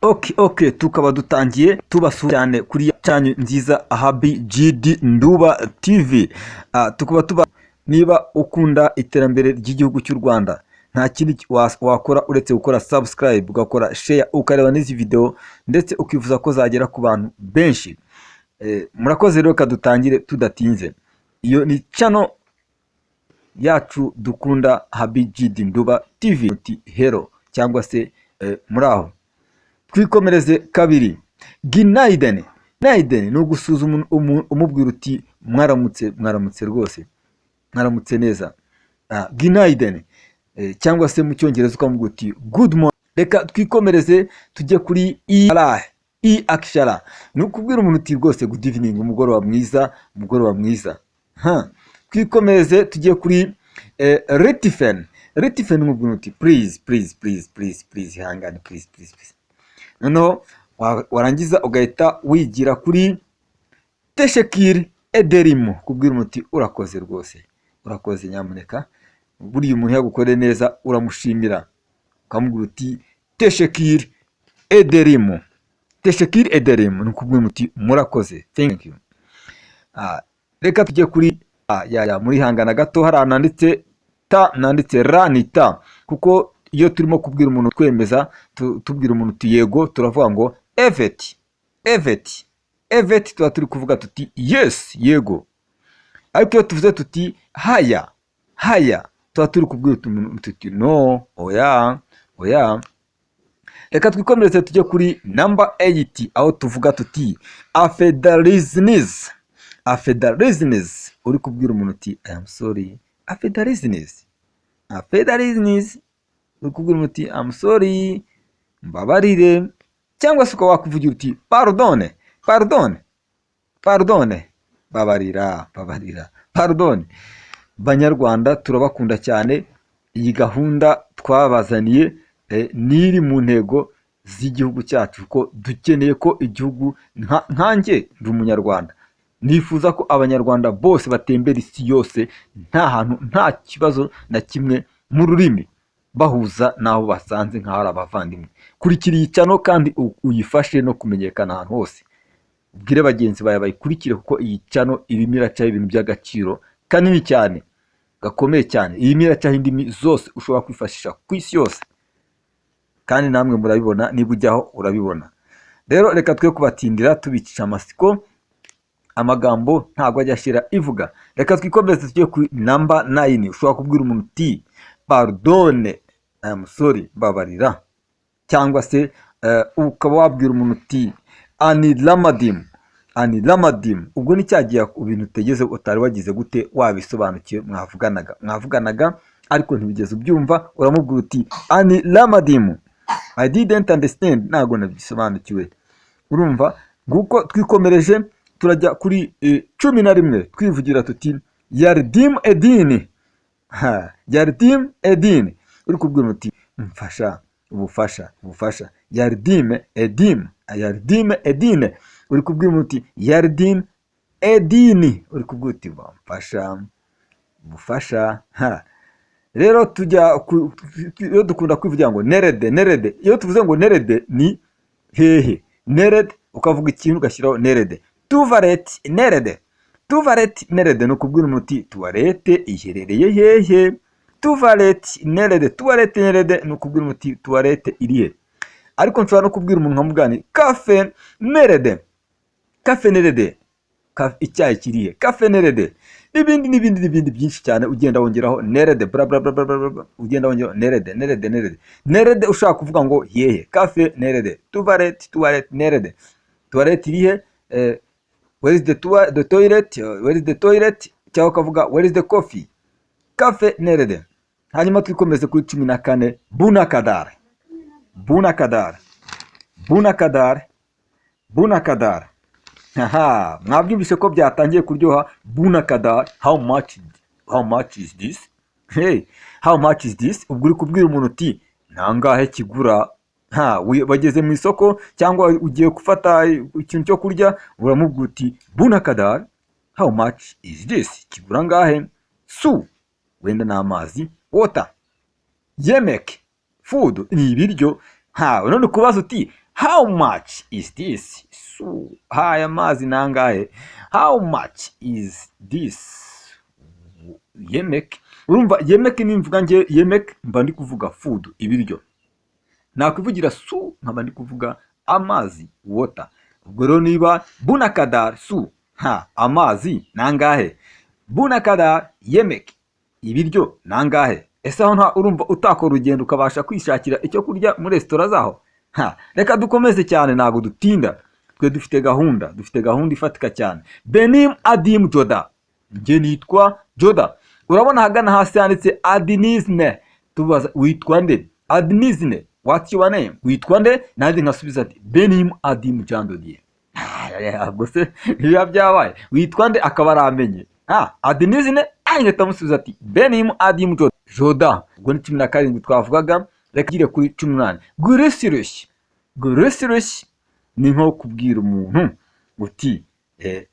Okay, tukaba dutangiye tubasura cyane kuri cyanyu nziza Ahabi GD Nduba TV. Tukaba tuba niba ukunda iterambere ry'igihugu cy'u Rwanda, nta kindi wakora uretse gukora subscribe, ugakora share, ukareba n'izi video, ndetse ukifuza ko zagera ku bantu benshi. Murakoze rero, kadutangire tudatinze. Iyo ni channel yacu dukunda, Habi GD Nduba TV. Uti hello cyangwa se muraho. Twikomereze kabiri. Günaydın. Günaydın ni ugusuzuma umubwira uti mwaramutse, mwaramutse rwose, mwaramutse neza. Günaydın. Cyangwa se mu Cyongereza ukamubwira uti good morning. Reka twikomereze tujye kuri i ara iyi akşamlar. Ni ukubwira umuntu uti rwose good evening, umugoroba mwiza, umugoroba mwiza. Ha, twikomereze tujye kuri lütfen. Lütfen, umubwira uti please, please, please, please, please, ihangane, please, please, please. Noneho warangiza ugahita wigira kuri teşekkür ederim, kubwira umuti urakoze rwose, urakoze nyamuneka. Buriya umuntu yagukoreye neza uramushimira, ukamubwira uti teşekkür ederim. Teşekkür ederim ni ukubwira umuti murakoze, thank you. Reka tujye kuri ya muri hangana gato. Hari ahantu handitse ta, nanditse ra, ni ta, kuko iyo turimo kubwira umuntu twemeza, tubwira umuntu uti yego, turavuga ngo evet, evet, evet. Tuba turi kuvuga tuti yes, yego. Ariko iyo tuvuze tuti hayır, hayır, tuba turi kubwira umuntu tuti no, oya, oya. Reka twikomereze tujye kuri number 8, aho tuvuga tuti affedersiniz. Affedersiniz, uri kubwira umuntu uti I am sorry. Affedersiniz, affedersiniz, uri kubwira umuntu uti I'm sorry, mbabarire. Cyangwa se ukaba wakuvugira uti pardon, pardon, pardon, babarira, babarira, pardon. Banyarwanda, turabakunda cyane. Iyi gahunda twabazaniye niri mu ntego z'igihugu cyacu, ko dukeneye ko igihugu nkanjye ndi Umunyarwanda, nifuza ko Abanyarwanda bose batembera isi yose, nta hantu, nta kibazo na kimwe mu rurimi, bahuza n'aho basanze nk'aho ari abavandimwe. Kurikira iyi channel kandi uyifashe no kumenyekana ahantu hose. Ubwire bagenzi bawe bayikurikire, kuko iyi channel irimo iracaho ibintu by'agaciro kanini cyane, gakomeye cyane. Irimo iracaho indimi zose ushobora kwifashisha ku isi yose, kandi namwe murabibona, niba ujyaho urabibona. Rero reka twe kubatindira tubicisha amasiko, amagambo ntabwo ajya ashira ivuga. Reka twikomeze tujye kuri number 9. Ushobora kubwira umuntu uti pardon, I'm sorry, mbabarira. Cyangwa se ukaba wabwira umuntu uti anlamadım. Anlamadım, ubwo ni cya gihe ibintu utegeze utari wagize gute wabisobanukiwe, mwavuganaga ariko ntibigeze ubyumva, uramubwira uti anlamadım, I didn't understand, ntabwo nabisobanukiwe. Urumva nguko. Twikomereje turajya kuri 11, twivugira tuti yardım edin. Ha, yardım edin, uri kubwira uti mfasha, ubufasha, ubufasha. Yardım edin, yardım edin, uri kubwira uti yardım edin, uri kubwira uti bamfasha, ubufasha. Ha, rero tujya iyo dukunda kwivugira ngo nerede. Nerede, iyo tuvuze ngo nerede ni hehe. Nerede, ukavuga ikintu ugashyiraho nerede. Tuvalet nerede. Tuvalet nerede ni ukubwira umuntu uti tuwarete iherereye hehe? Tuvalet nerede. Tuvalet nerede ni ukubwira umuntu uti tuwarete iri he? Ariko nshobora no kubwira umuntu nkamubwira nti kahve nerede. Kahve nerede, icyayi kirihe? Kahve nerede, n'ibindi n'ibindi n'ibindi byinshi cyane, ugenda wongeraho nerede, bla bla bla bla bla bla, ugenda wongeraho nerede, nerede, nerede, nerede. Ushaka kuvuga ngo hehe. Kahve nerede, tuvalet, tuvalet nerede, tuwalet irihe? Where is the toilet? Where is the toilet? Cyangwa ukavuga where is the coffee? Kahve nerede. Hanyuma twikomeze kuri 14. Bu ne kadar. Bu ne kadar. Bu ne kadar. Bu ne kadar. Aha, mwabyumvise ko byatangiye kuryoha. Bu ne kadar, how much? How much is this? Hey, how much is this? Ubwo uri kubwira umuntu uti nangahe kigura? Ha, bageze mu isoko cyangwa ugiye gufata ikintu cyo kurya, uramubwira uti bu ne kadar, how much is this? Kigura ngahe? Su wenda ni amazi, water. Yemek, food, ni ibiryo. Ha, none kubaza uti how much is this? How much is this? How much is this su? Aya mazi ni angahe? How much is this yemek? Urumva yemek, nimvuga nge yemek mba ndi kuvuga food, ibiryo. Nakwivugira su nkaba ndi kuvuga amazi, water. Ubwo rero niba bu ne kadar su, ha, amazi ni angahe? Bu ne kadar yemek, ibiryo ni angahe? Ese aho nta urumva utakora urugendo ukabasha kwishakira icyo kurya muri resitora zaho? Ha, reka dukomeze cyane, ntabwo dutinda, twe dufite gahunda, dufite gahunda ifatika cyane. Benim adım Joda, njye nitwa Joda. Urabona ahagana hasi handitse adınız ne, tubaza witwa nde? Adınız ne, what's your name, witwa nde? Nanjye nkasubiza ati benim adım Jean de Dieu. Ubwo se biba byabaye witwa nde? Akaba aramenye adınız ne, ngahita amusubiza ati benim adım Joda. Joda, ubwo ni 17 twavugaga. Reka tugire kuri 18. Görüşürüz. Görüşürüz ni nko kubwira umuntu uti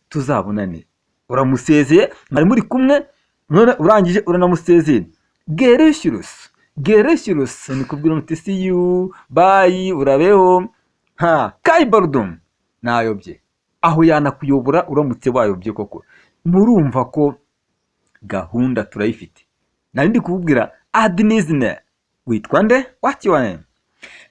tuzabonane. Uramusezeye, mwari muri kumwe, none urangije uranamusezeye. Görüşürüz. Görüşürüz ni kubwira umuntu uti see you, bye, urabeho. Ha, kayboldum, nayobye. Aho yanakuyobora uramutse wayobye koko. Murumva ko gahunda turayifite. Nari ndi kububwira adınız ne, witwa nde, what's your name?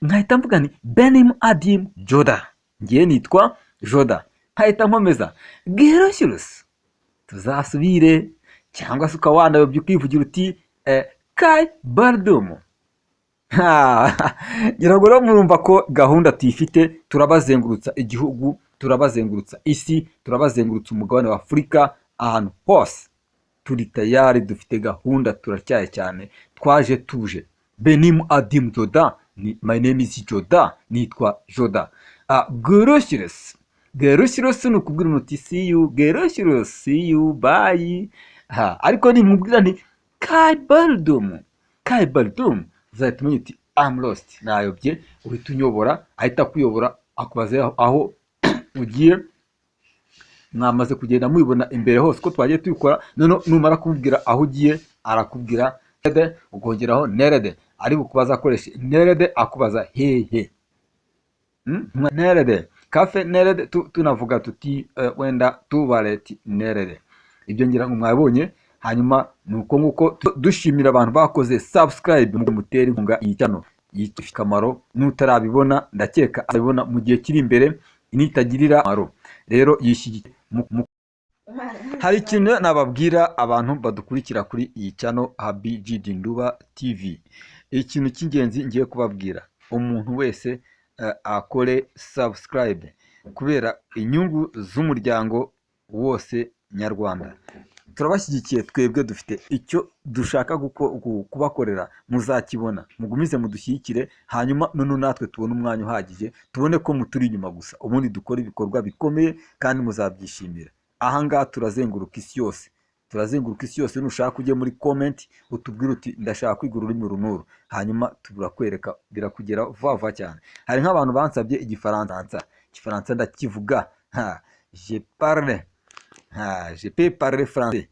Nkahita mvuga nti benim adım Joda, ngiye nitwa Joda. Nkahita nkomeza görüşürüz, tuzasubire. Cyangwa se ukaba wanayobye ukivugira uti kayboldum. Ngira ngo rero murumva ko gahunda tuyifite. Turabazengurutsa igihugu, turabazengurutsa isi, turabazengurutsa umugabane wa Afurika, ahantu hose turi tayari, dufite gahunda, turacyaye cyane, twaje tuje. Benim adım Joda, ni my name is Joda, nitwa Joda. Görüşürüz. Görüşürüz ni ukubwira umuntu uti see you, görüşürüz, see you, bye. Ha, ariko ninkubwira nti kayboldum, kayboldum, uzahita umenya uti I'm lost, nayobye, uhita unyobora, ahita akuyobora, akubaza aho ugiye. Mwamaze kugenda mubibona imbere hose ko twagiye tubikora. Noneho numara kumubwira aho ugiye, arakubwira nerede, ukongeraho nerede. Ari bukubaza akoresha nerede, akubaza hehe. Nerede kafe nerede, tunavuga tuti wenda tuvalet nerede. Ibyo ngira ngo mwabonye. Hanyuma ni uko nguko dushimira abantu bakoze subscribe, mutere inkunga iyi channel ifite akamaro. N'utarabibona ndakeka azabibona mu gihe kiri imbere nitagirira akamaro. Rero yishyigikiye hari ikintu nababwira abantu badukurikira kuri iyi channel Habi G Nduba TV. Ikintu cy'ingenzi ngiye kubabwira, umuntu wese akore subscribe kubera inyungu z'umuryango wose nyarwanda. Turabashyigikiye, twebwe dufite icyo dushaka kubakorera, muzakibona. Mugumize mudushyigikire, hanyuma noneho natwe tubone umwanya uhagije, tubone ko muturi inyuma gusa, ubundi dukore ibikorwa bikomeye kandi muzabyishimira. Ahangaha turazenguruka isi yose, turazenguruka isi yose. Nushaka ujye muri comment utubwire uti ndashaka kwiga ururimi uru n'uru, hanyuma turakwereka, birakugera vuba vuba cyane. Hari nk'abantu bansabye Igifaransa. Igifaransa ndakivuga, ha, je parle, ha, je peux parler français.